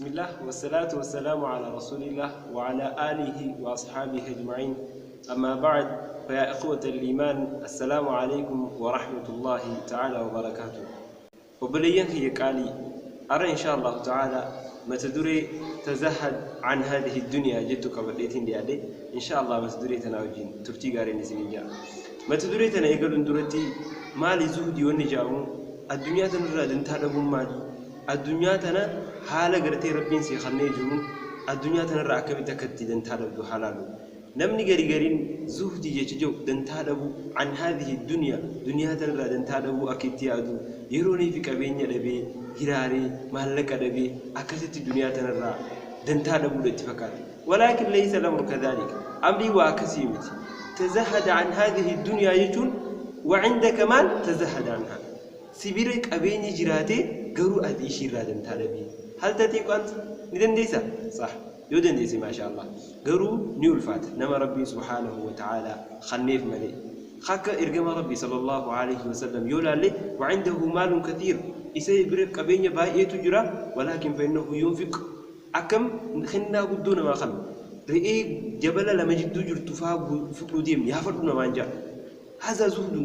بسم الله والصلاة والسلام على رسول الله وعلى آله وأصحابه أجمعين. أما بعد، فيا إخوة الإيمان، السلام عليكم ورحمة الله تعالى وبركاته. Obboleeyyan kiyya qaalii، أرى إن شاء الله تعالى mata duree "تزهد عن هذه الدنيا" jettu qabadheetiin dhiyaadhe. إن شاء الله mata duree tanaa wajjin turtii gaariin isiniin jaa. Mata duree tana eegaluun duratti, maali zuhdii wanni jedhamu? Addunyaa tanarraa dantaa dhabuun maali? Addunyaa tana haala gartee Rabbiin si kennee jiruun addunyaa tanarraa akkamitti akka itti dantaa dhabdu halaalu. Namni gari gariin zuhdii jecha jiru dantaa dhabuu، عن هذه الدنيا، duniyaa tanarraa dantaa dhabuu akka itti yaadu, yeroonii fi qabeenya dhabee, hiraaree, maallaqa dhabee akkasitti duniyaa tanarraa dantaa dhabuudha itti fakkaata. ولكن ليس الأمر كذلك. Amrii waa akkasii miti. تزهد عن هذه الدنيا jechuun وعندك مال تزهد عنها، si bira qabeenyi jiraatee garuu ati ishiirraa dantaa dhabee. هل تطيق أنت؟ Ni dandeessa؟ صح، yoo dandeesse ما شاء الله، garuu ni ulfaata nama Rabbiin سبحانه وتعالى kenneef malee. Akka ergama Rabbii صلى الله عليه وسلم yoo laalle، وعنده مال كثير، isa bira qabeenya baay'eetu jira، ولكن فإنه ينفق. Akkam kennaa guddoo namaa kan re'ee jabala lama jidduu jirtu faa fudhuu deemu yaafadhu namaan jaa. هذا زهد.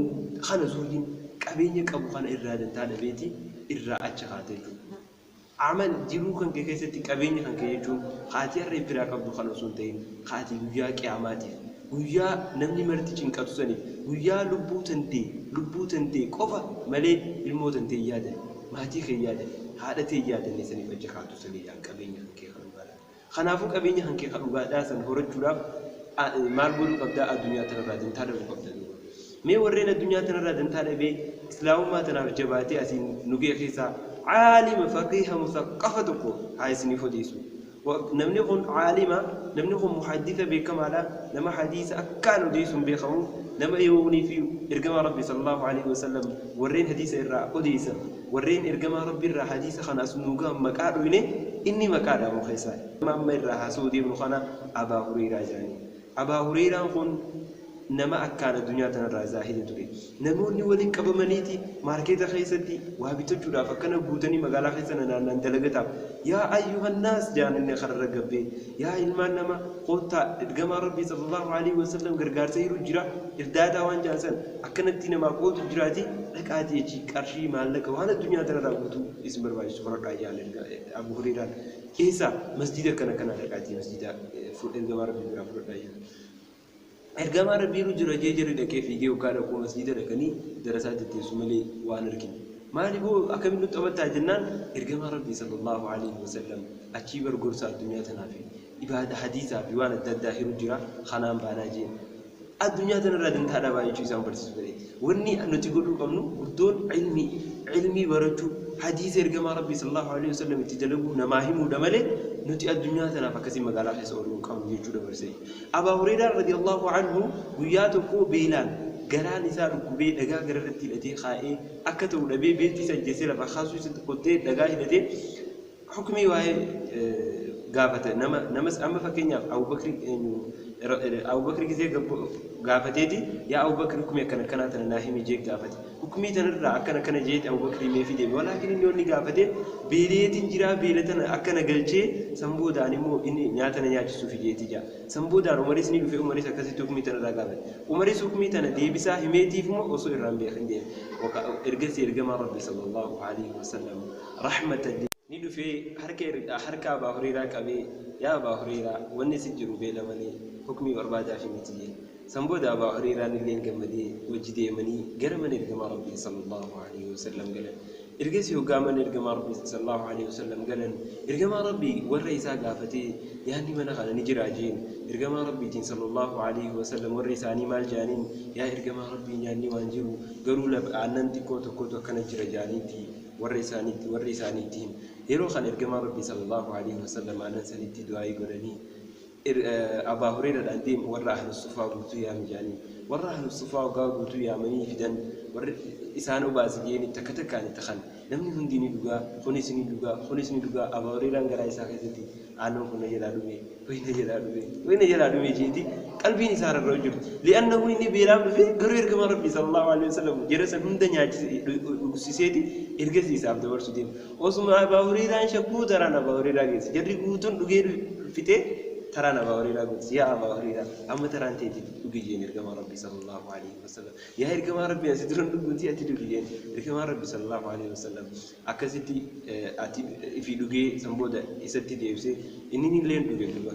Kana zuhdiin qabeenya qabu kana irraa dantaa dhabeeti irraa acha kaate jechuudha. Amal jiruu kan kee keessatti qabeenya kan kee jechuun haatii har'a biraa qabdu kan osoo hin ta'in, haatii guyyaa qiyaamaatiif, guyyaa namni marti cinqatu saniif, guyyaa lubbuu tantee qofa malee ilmoo tantee yaadan, maatii kee yaadan, haadha tee yaadan saniif acha kaatu sanii qabeenya kan kee kan dhugaadha. Kanaafuu qabeenya kan kee kan dhugaadhaa san horachuudhaaf maal godhuu qabdaa? Addunyaa tanarraa dantaa dhabuu qabda. Mee warreen addunyaa tanarraa dantaa dhabee islaamummaa tanaaf jabaatee asiin nu ga'e keessaa caalima faqiiha musaqqafa tokko haa isiniif odeessu. Namni kun caalima, namni kun muhaddisa beekamaadha. Nama hadiisa akkaan odeessuun beekamu, nama yoonii fi ergamaa Rabbi صلى الله عليه وسلم warreen hadiisa irraa odeessan, warreen ergamaa Rabbi irraa hadiisa kana as nuu gahan maqaa dhoyne inni maqaa dhaamu keessaa. Nama amma irraa haasa'uu deemnu kana Abaa Hureyraa jedhanii. Abaa Hureyraan kun nama akkaan addunyaa tanarraa zaahida ture. Namoonni waliin qabamaniiti maarkeeta keessatti waa bitachuudhaaf akkana guutanii magaalaa keessa naannaan dalagataaf. "يا أيها الناس" jaan inni kararra gabbee, "Yaa ilmaan nama, koottaa, ergamaa Rabbii صلى الله عليه وسلم gargaarsa hiruu jira, irdaataa waan jaan san akkanatti namaa qootu jiraati, dhaqaatii jechi qarshii maallaqa waan addunyaa tanarraa guutuu isin barbaachisu fudhadhaa" jaan Abu Hurairaan. Eessa? Masjida akkana kana dhaqaatii masjida ergamaa Rabbii biraa fudhadhaa jaan. Ergamaa Rabbiiru jira jee jarri dhaqee fiigee hoggaa dhaquu masjida dhaqanii darasaa tetteessu malee waan argine. Maali boo, akkamiin nutti taphattaa jennaan, ergamaa Rabbii صلى الله عليه وسلم achii bar gorsa addunyaa tanaa fi ibaada hadiisaa fi waan adda addaa hiru jira, kanaan baanaa jeen. Addunyaa tanarraa dantaa dhabaa jechuu isaan barsiisu fedhe. Wanni nuti godhuu qabnu guddoon ilmii, ilmii barachuu, hadiisa ergamaa Rabbii صلى الله عليه وسلم itti dalaguu, namaa himuudha malee nuti addunyaa tanaaf akkasii magaalaa keessa ooluu hin qabnu jechuu dabarsee. Abaa Hureyraan رضي الله عنه guyyaa tokko beelaan garaan isaa dhukkubee dhagaa gararratti hidhatee kaa'ee akka ta'u dhabee, beelti isa ajjeesee lafa kaasuu isa qottee dhagaa hidhatee hukmii waa'ee gaafate. Nama namas amma fakkeenyaaf Abubakri gisee gaafateeti, "Yaa Abubakri, hukmii akkana akkanaa tana naa himi" jee gaafate. Hukmii tanarraa akkana akkana jeeti Abubakri mee fide. ولكن inni wanni gaafate beeleetiin jiraa, beela tana akkana galchee san boodaan immoo inni nyaata na nyaachisuuf jeeti jaa. San boodaan Umaris ni dhufe. Umaris akkasitti hukmii tanarraa gaafate. Umaris hukmii tana deebisaa himeetiif immoo osoo irraan beekin deeme. Ergasii ergamaa Rabbi صلى الله عليه وسلم رحمة ni dhufee harka Abaa Hureyraa qabee, "Yaa Abaa Hureyraa, wanni si jiru beela malee hukmii barbaadaa fi miti" jee. San booda Abaa Hureyraan illee gammadee wajji deemanii gara mana ergamaa Rabbii صلى الله عليه وسلم galan. Ergasii hoggaa mana ergamaa Rabbii صلى الله عليه وسلم galan, ergamaa Rabbii warra isaa gaafatee, "Nyaanni mana kana ni jira?" jeen. Ergamaa Rabbiitiin صلى الله عليه وسلم warra isaanii maal jaaniin? "Yaa ergamaa Rabbii, nyaanni waan jiru, garuu aannan xiqqoo tokkotu akkana jira" jaaniitti warra isaaniitti him. Yeroo kana ergamaa Rabbii صلى الله عليه وسلم aannan sanitti du'aayii godhanii, Abaa Hureeraadhaan, "Deemu, warra ahlu sufaa guutuu yaami" jaanii. Warra ahlu sufaa hoggaa guutuu yaamanii fidan, warri isaan obaasi jeeni takka takkaan itti kan namni hundi ni dhugaa, kunis ni dhugaa, kunis ni dhugaa. Abaa Hureeraan garaa isaa keessatti, "Aannan kun na jalaa dhume, wayi na jalaa dhume, wayi na jalaa dhume" jeeti. Qalbiin isaa rarra'u jirti. Li'annahu inni beelaaf dhufe garuu ergamaa Rabbii sallallahu alaihi wasallam jara san hunda nyaachise dhugsiseeti ergasii isaaf dabarsu deema. Osuma Abaa Hureyiraan shakkuu taraan Abaa Hureyraa geesse. Jarri guutuun dhugee fixee taraan Abaa Hureyraa goote. Yaa Abaa Hureyraa amma taraan teeti dhugi jeen ergamaa Rabbii sallallahu alaihi wasallam. Yaa ergamaa Rabbii asi duran dhuguuti ati dhugi jeen ergamaa Rabbii sallallahu alaihi wasallam. Akkasitti ati ifii dhugee san booda isatti deebisee inni illee dhuge duba.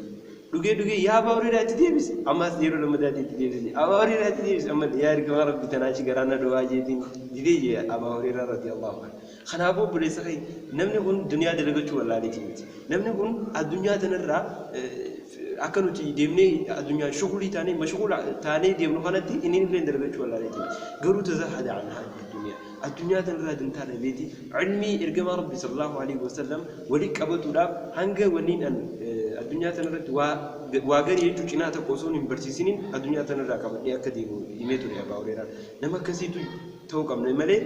Dhugee dhugee yaa Abaa Hureyraa itti deebise. Ammas yeroo lammataatti itti deebise. Abaa Hureyraa itti deebise. Amma yaa ergamaa Rabbii tanaa achi garaa na dhowaa jeetiin didee jee Abaa Hureyraa radiyallahu anhu. Kanaafuu obboleessa kee namni kun duniyaa dalagachuu wallaaleetii miti. Namni kun addunyaa tanarraa akka nuti deemnee addunyaan shughulii taanee mashghuula taanee deemnu kanatti inni illee dalagachuu wallaaleetii miti. Garuu tazahada an haadhihi duniyaa. Addunyaa tanarraa dantaa dhabeeti ilmii ergamaa Rabbii sallallahu alaihi wasallam wali qabatuudhaaf hanga waliin an addunyaa tanarratti waa waa garii jechuu cinaa tokko osoo hin barsiisiniin addunyaa tanarraa qabadhee akka deemu himee ture Abaa Hureeraan. Nama akkasiitu ta'uu qabna malee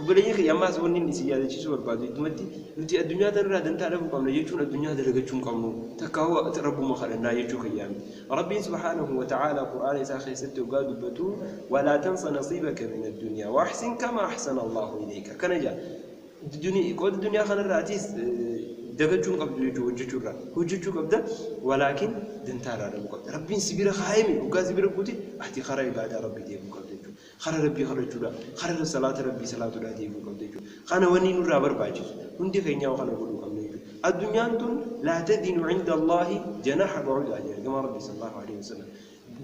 obboleeyyan kiyya ammaas wanni inni isin yaadachiisuu barbaadu iddumatti nuti addunyaa tanarraa dantaa dhabuu qabna jechuun addunyaa dalagachuu hin qabnu takkaahuu rabbuma kadhannaa jechuu kiyyaa miti. Rabbiin subhaanahu wa ta'aalaa qur'aana isaa keessatti hoggaa dubbatu walaa tansa nasiibaka min addunyaa wa ahsin kama ahsana Allahu ilayka akkana jedha. Qooda duniyaa kanarraa atiis dagachuu hin qabdu jechuu hojjechuu irraa hojjechuu qabda walaakin dantaa irraa dhabuu qabda. Rabbiin si bira kaayemi hoggaa si bira guute ati karaa ibaadaa Rabbii deemuu qabda jechuudha. Kara Rabbii kadhachuudha, kara salaata Rabbii salaatuudha deebi'uu qabda jechuudha. Kana wanni nurraa barbaachisu hundi keenyaa kana godhuu qabna jechuudha. Addunyaan tun laa tadinu cinda Allaahi janaaha ba'udaa jedha ergamaan Rabbii sallallahu alaihi wasallam.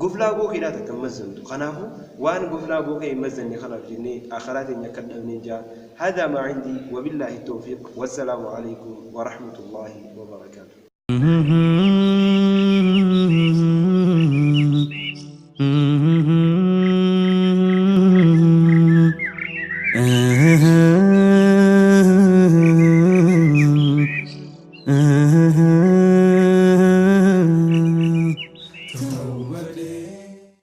Goflaa bookeedhaa takka hin mazzantu. Kanaafuu waan goflaa bookee hin mazzanne kanaaf jennee akhiraa teenya akka hin dhabneen ja'a. Haadhaa maa cindii wabillaahi tawfiiq wassalaamu alaikum warahmatullaahi wabarakaatuh.